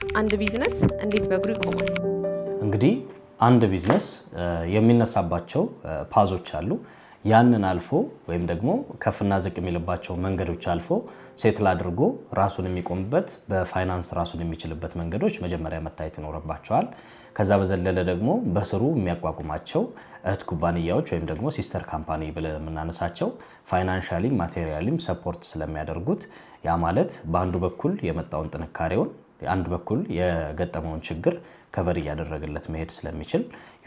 አንድ ቢዝነስ እንዴት በእግሩ ይቆማል? እንግዲህ አንድ ቢዝነስ የሚነሳባቸው path ኦች አሉ። ያንን አልፎ ወይም ደግሞ ከፍና ዝቅ የሚልባቸው መንገዶች አልፎ settle አድርጎ ራሱን የሚቆምበት፣ በፋይናንስ ራሱን የሚችልበት መንገዶች መጀመሪያ መታየት ይኖርባቸዋል። ከዛ በዘለለ ደግሞ በስሩ የሚያቋቁማቸው እህት ኩባንያዎች ወይም ደግሞ sister company ብለን የምናነሳቸው financially ም materially ም support ስለሚያደርጉት፣ ያ ማለት በአንዱ በኩል የመጣውን ጥንካሬውን አንድ በኩል የገጠመውን ችግር cover እያደረገለት መሄድ ስለሚችል፣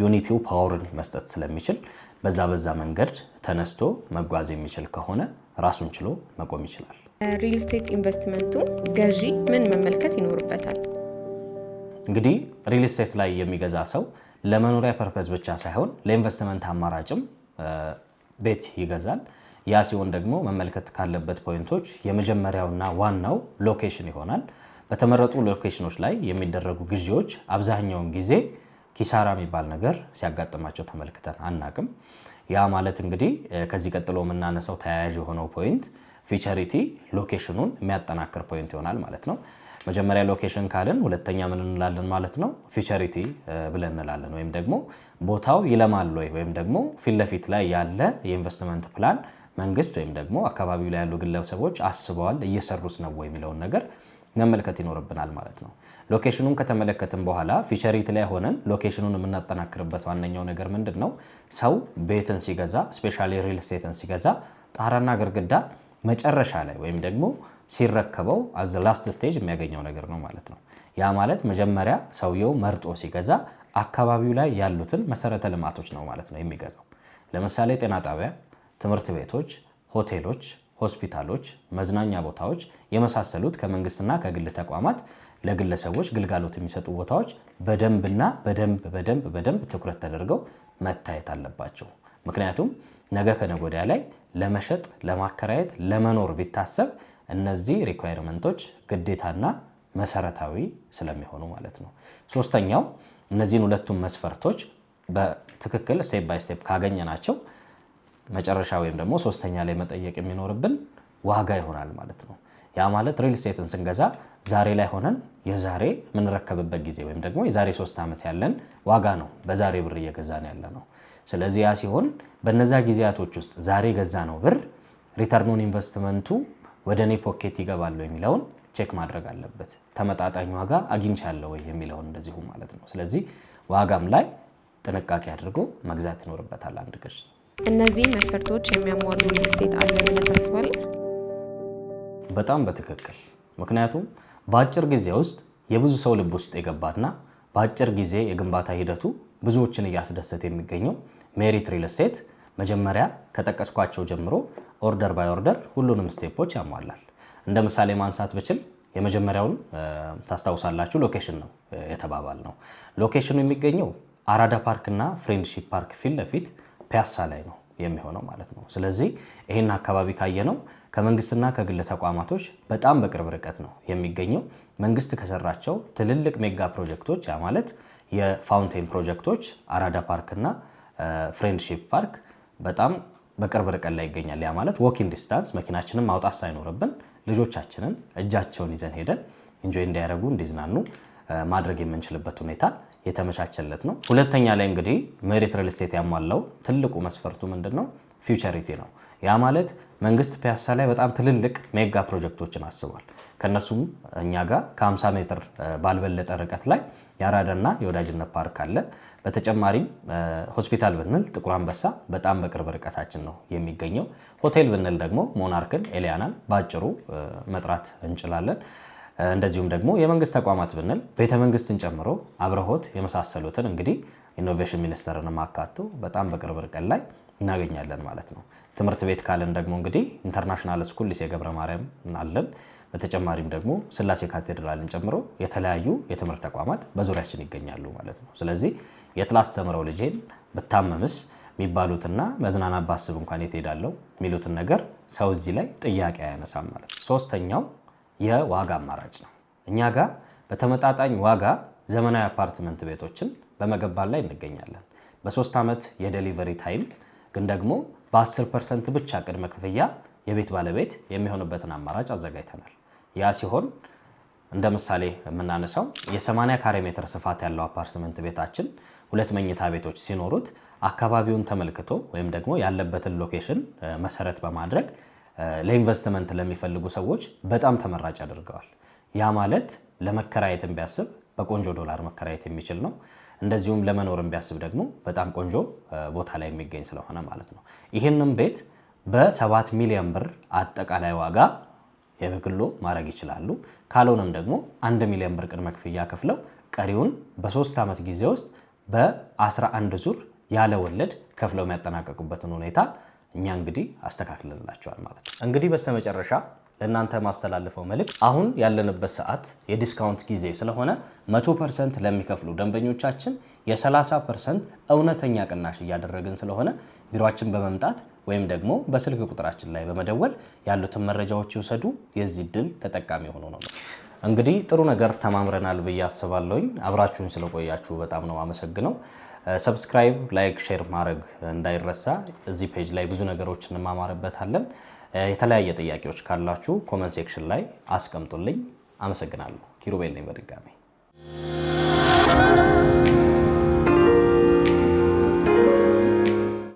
unity ው power ን መስጠት ስለሚችል፣ በዛ በዛ መንገድ ተነስቶ መጓዝ የሚችል ከሆነ ራሱን ችሎ መቆም ይችላል። Real estate investment ኡ ገዢ ምን መመልከት ይኖርበታል? እንግዲህ real estate ላይ የሚገዛ ሰው ለመኖሪያ purpose ብቻ ሳይሆን ለኢንቨስትመንት አማራጭም ቤት ይገዛል። ያ ሲሆን ደግሞ መመልከት ካለበት point ኦች የመጀመሪያውና ዋናው location ይሆናል። በተመረጡ location ኖች ላይ የሚደረጉ ግዢዎች አብዛኛውን ጊዜ ኪሳራ የሚባል ነገር ሲያጋጥማቸው ተመልክተን አናቅም። ያ ማለት እንግዲህ ከዚህ ቀጥሎ የምናነሳው ተያያዥ የሆነው point futurity location ኑን የሚያጠናክር point ይሆናል ማለት ነው። መጀመሪያ location ካልን ሁለተኛ ምን እንላለን ማለት ነው? Futurity ብለን እንላለን። ወይም ደግሞ ቦታው ይለማል ወይ፣ ወይም ደግሞ ፊት ለፊት ላይ ያለ የኢንቨስትመንት ፕላን መንግስት ወይም ደግሞ አካባቢው ላይ ያሉ ግለሰቦች አስበዋል፣ እየሰሩት ነው ወይ የሚለውን ነገር መመልከት ይኖርብናል ማለት ነው። Location ኑን ከተመለከትን በኋላ futurity ላይ ሆነን location ኑን የምናጠናክርበት ዋነኛው ነገር ምንድን ነው? ሰው ቤትን ሲገዛ፣ especially real estate ን ሲገዛ፣ ጣራና ግርግዳ መጨረሻ ላይ ወይም ደግሞ ሲረከበው as the last stage የሚያገኘው ነገር ነው ማለት ነው። ያ ማለት መጀመሪያ ሰውየው መርጦ ሲገዛ አካባቢው ላይ ያሉትን መሰረተ ልማቶች ነው ማለት ነው የሚገዛው። ለምሳሌ ጤና ጣቢያ፣ ትምህርት ቤቶች፣ ሆቴሎች፣ ሆስፒታሎች፣ መዝናኛ ቦታዎች የመሳሰሉት ከመንግስትና ከግል ተቋማት ለግለሰቦች ግልጋሎት የሚሰጡ ቦታዎች በደንብና በደንብ በደንብ በደንብ ትኩረት ተደርገው መታየት አለባቸው። ምክንያቱም ነገ ከነገ ወዲያ ላይ ለመሸጥ፣ ለማከራየት፣ ለመኖር ቢታሰብ እነዚህ requirement ኦች ግዴታና መሰረታዊ ስለሚሆኑ ማለት ነው። ሶስተኛው፣ እነዚህን ሁለቱም መስፈርቶች በትክክል step by step ካገኘናቸው መጨረሻ ወይም ደግሞ ሶስተኛ ላይ መጠየቅ የሚኖርብን ዋጋ ይሆናል ማለት ነው። ያ ማለት real estate ን ስንገዛ ዛሬ ላይ ሆነን የዛሬ የምንረከብበት ጊዜ ወይም ደግሞ የዛሬ 3 ዓመት ያለን ዋጋ ነው በዛሬ ብር እየገዛን ያለ ነው። ስለዚህ ያ ሲሆን በነዛ ጊዜያቶች ውስጥ ዛሬ የገዛነው ብር return on investment ኡ ወደ እኔ pocket ይገባል የሚለውን check ማድረግ አለበት። ተመጣጣኝ ዋጋ አግኝቻለሁ ወይ የሚለውን እንደዚሁ ማለት ነው። ስለዚህ ዋጋም ላይ ጥንቃቄ አድርጎ መግዛት ይኖርበታል አንድ ገዥ። እነዚህ መስፈርቶች የሚያሟሉ real estate አለ ብለህ ታስባለህ? በጣም በትክክል። ምክንያቱም በአጭር ጊዜ ውስጥ የብዙ ሰው ልብ ውስጥ የገባና በአጭር ጊዜ የግንባታ ሂደቱ ብዙዎችን እያስደሰተ የሚገኘው ሜሪት real estate መጀመሪያ ከጠቀስኳቸው ጀምሮ order by order ሁሉንም step ኦች ያሟላል። እንደ ምሳሌ ማንሳት ብችል የመጀመሪያውን ታስታውሳላችሁ፣ location ነው የተባባልነው። Location ኑ የሚገኘው አራዳ ፓርክ እና ፍሬንድሺፕ ፓርክ ፊት ለፊት ፒያሳ ላይ ነው የሚሆነው ማለት ነው። ስለዚህ ይህን አካባቢ ካየነው ከመንግስትና ከግል ተቋማቶች በጣም በቅርብ ርቀት ነው የሚገኘው። መንግስት ከሰራቸው ትልልቅ mega ፕሮጀክቶች፣ ያ ማለት የ fountain ፕሮጀክቶች አራዳ ፓርክ እና ፍሬንድሺፕ ፓርክ በጣም በቅርብ ርቀት ላይ ይገኛል። ያ ማለት walking distance፣ መኪናችንን ማውጣት ሳይኖርብን ልጆቻችንን እጃቸውን ይዘን ሄደን enjoy እንዲያደርጉ፣ እንዲዝናኑ ማድረግ የምንችልበት ሁኔታ የተመቻቸለት ነው። ሁለተኛ ላይ እንግዲህ ሜሪት real estate ያሟላው ትልቁ መስፈርቱ ምንድን ነው? Futurity ነው። ያ ማለት መንግስት ፒያሳ ላይ በጣም ትልልቅ mega ፕሮጀክቶችን አስቧል። ከነሱም እኛ ጋር ከ50 ሜትር ባልበለጠ ርቀት ላይ የአራዳና የወዳጅነት ፓርክ አለ። በተጨማሪም ሆስፒታል ብንል ጥቁር አንበሳ በጣም በቅርብ ርቀታችን ነው የሚገኘው። ሆቴል ብንል ደግሞ ሞናርክን፣ ኤሊያናን በአጭሩ መጥራት እንችላለን። እንደዚሁም ደግሞ የመንግስት ተቋማት ብንል ቤተ መንግስትን ጨምሮ አብርሆት የመሳሰሉትን፣ እንግዲህ ኢኖቬሽን ሚኒስቴርን አካቶ በጣም በቅርብ ርቀት ላይ እናገኛለን ማለት ነው። ትምህርት ቤት ካልን ደግሞ እንግዲህ international school ሊሴ ገብረ ማርያም አለን። በተጨማሪም ደግሞ ስላሴ ካቴድራልን ጨምሮ የተለያዩ የትምህርት ተቋማት በዙሪያችን ይገኛሉ ማለት ነው። ስለዚህ የት ላስተምረው ልጄን፣ ብታመምስ የሚባሉትና መዝናናት ባስብ እንኳን የት ሄዳለሁ የሚሉትን ነገር ሰው እዚህ ላይ ጥያቄ አያነሳም ማለት ነው። ሶስተኛው የዋጋ አማራጭ ነው። እኛ ጋር በተመጣጣኝ ዋጋ ዘመናዊ አፓርትመንት ቤቶችን በመገንባት ላይ እንገኛለን። በ3 ዓመት የ delivery time ግን ደግሞ በ10% ብቻ ቅድመ ክፍያ የቤት ባለቤት የሚሆንበትን አማራጭ አዘጋጅተናል። ያ ሲሆን እንደ ምሳሌ የምናነሳው የ80 ካሬ ሜትር ስፋት ያለው አፓርትመንት ቤታችን ሁለት መኝታ ቤቶች ሲኖሩት አካባቢውን ተመልክቶ ወይም ደግሞ ያለበትን location መሰረት በማድረግ ለኢንቨስትመንት ለሚፈልጉ ሰዎች በጣም ተመራጭ ያደርገዋል። ያ ማለት ለመከራየትም ቢያስብ በቆንጆ ዶላር መከራየት የሚችል ነው። እንደዚሁም ለመኖርም ቢያስብ ደግሞ በጣም ቆንጆ ቦታ ላይ የሚገኝ ስለሆነ ማለት ነው። ይህንም ቤት በ7 ሚሊዮን ብር አጠቃላይ ዋጋ የግሎ ማድረግ ይችላሉ። ካልሆነም ደግሞ 1 ሚሊዮን ብር ቅድመ ክፍያ ከፍለው ቀሪውን በ3 ዓመት ጊዜ ውስጥ በ11 ዙር ያለ ወለድ ከፍለው የሚያጠናቀቁበትን ሁኔታ እኛ እንግዲህ አስተካክለንላቸዋል ማለት ነው። እንግዲህ በስተመጨረሻ ለእናንተ ማስተላልፈው መልእክት አሁን ያለንበት ሰዓት የ discount ጊዜ ስለሆነ 100% ለሚከፍሉ ደንበኞቻችን የ30% እውነተኛ ቅናሽ እያደረግን ስለሆነ ቢሮአችን በመምጣት ወይም ደግሞ በስልክ ቁጥራችን ላይ በመደወል ያሉትን መረጃዎች ይውሰዱ። የዚህ እድል ተጠቃሚ ሆኖ ነው። እንግዲህ ጥሩ ነገር ተማምረናል ብዬ አስባለሁኝ። አብራችሁን ስለቆያችሁ በጣም ነው አመሰግነው። Subscribe፣ like፣ share ማድረግ እንዳይረሳ። እዚህ page ላይ ብዙ ነገሮች እንማማርበታለን። የተለያየ ጥያቄዎች ካላችሁ comment section ላይ አስቀምጡልኝ። አመሰግናለሁ። ኪሩቤል ነኝ በድጋሚ።